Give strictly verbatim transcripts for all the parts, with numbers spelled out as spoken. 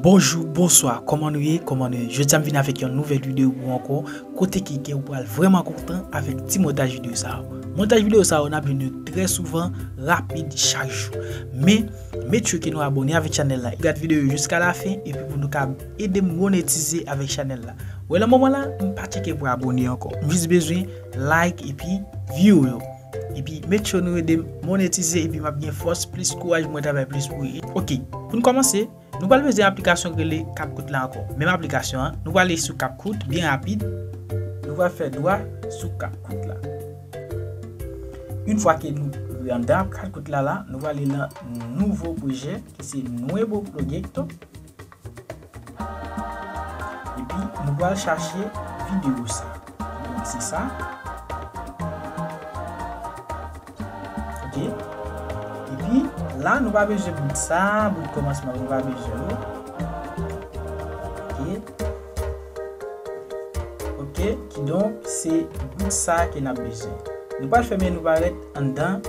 Bonjou, bonswa, kòman nou ye? Kòman nou ye? Jodi a m vin avèk yon nouvèl videyo pou ou ankò, kote ke gen ou pral vrèman kontan avèk ti montaj videyo sa yo. Montaj videyo sa yo n ap jwenn yo trè souvan, rapid, chak jou. Men, make sure ke nou abòne avèk chanèl la. Gad videyo yo jiska lafen, epi pou nou ka ede m monetize avèk chanèl la. Wè, nan moman la, m pa tcheke pou abòne ankò. M jis bezwen like epi view yo. Epi make sure nou ede m monetize, epi m ap gen fòs, plis kouraj, mwen travay plis pou ou. Ok, pou n kòmanse, nou pral bezwen aplikasyon ki rele CapCut la ankò. Menm aplikasyon an, nou pral ale sou CapCut, byen rapid. Nou pral fè dwa sou CapCut la. Yon fwa ke nou anndan CapCut la, la, nou pral ale nan nouvo pwojè, ki se Nuevo Proyecto. Epi, nou pral chache videyo sa. Donk, se sa. Ok. Epi, la, nou pa bezwen bout sa, bout kòmansman, nou pa bezwen yo. Ok. Ok, kidonk, se bout sa ke n ap bezwen. Nou pral fè men nou parèt anndan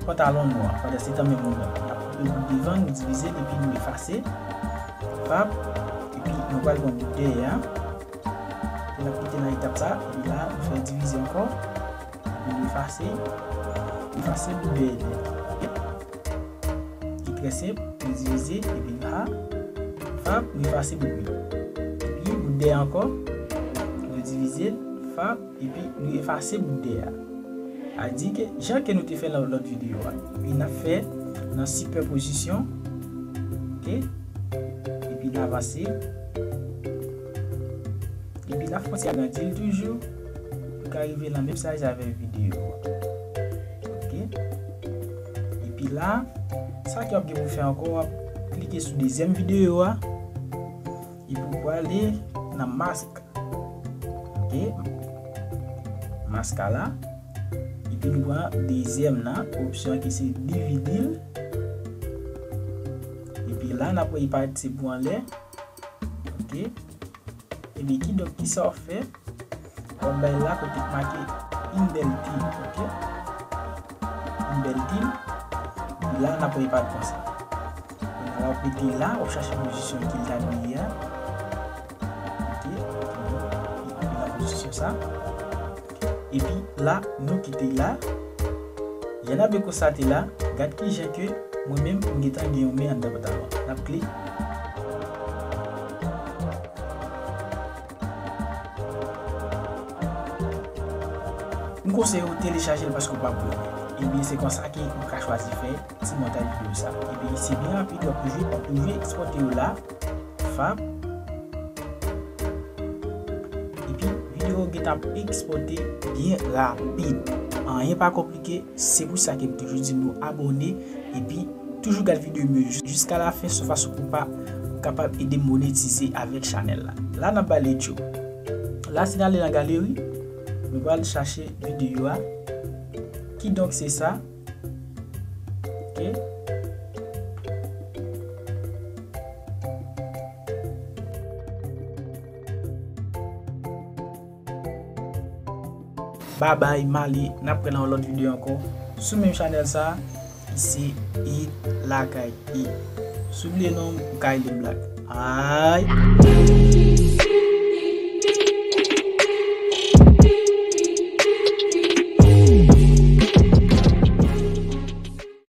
pantalon nou an. Pandan se tan menm nou menm. N ap koupe bout devan, nou divize l epi nou efase. Pap, epi nou pral pran bout dèyè a. N ap kite nan etap sa, epi la, nou fè divize ankò. Epi nou efase, efase bout dèyè nèt. Ki trè senp, nou divize, epi nou pa, fap, nou efase bout mwen. Epi bout dèyè ankò, nou divize, fap, epi nou efase bout dèyè a. A di ke, jan ke nou te fè nan lòt videyo a. Epi n ap fè nan sipèpozisyon. Ok? Epi n avanse. Epi n ap fè yon ti agrandi l toujou. Pou ka rive nan menm size avèk videyo a. Ok? Epi la, sa ke w ap gen pou fè ankò, w ap klike sou dezyèm videyo a. Epi w prale nan mask. Ok? Mask la. Epi nou pran dezyèm nan, opsyon ki se divide l. Epi la, n ap wè li parèt ti pou anlè. Ok? Epi kidonk, kisa w ap fè? W ap bay la kote k make inbeltil, ok? Inbeltil. Epi la, n ap wè li parèt konsa. Kounye a w ap mete la, w ap chache pozisyon ke l ta dwe ye a. Ok, li nan pozisyon sa. Epi la, nou kite la. Jan n ap byen konstate la, gad kijan ke mwen menm, m gentan gen yon men anndan pantalon an. N ap kle. M konseye w telechaje l paske w p ap regrèt. Ebyen, se konsa ke ou ka chwazi fè ti montaj videyo sa. Ebyen, se byen rapid, w ap toujou, w ap toujou ekspòte yo la. Fap. Epi, videyo w gentan ap ekspòte byen rapid. Anyen pa konplike, se pou sa ke m toujou di nou abòne, epi toujou gad videyo m yo jis-, jiska lafen, sou fason pou pa, pou kapab ede m monetize avèk chanèl la. La, n ap ba l etcho. La, si n ale nan galeri, nou pral chache videyo a. Kidonk, se sa. Ok. Babay, m ale, n ap wè nan yon lòt videyo ankò. Sou menm chanèl sa, ki se It Lakay It. Si w bliye non m, ou ka rele m Black. Ay!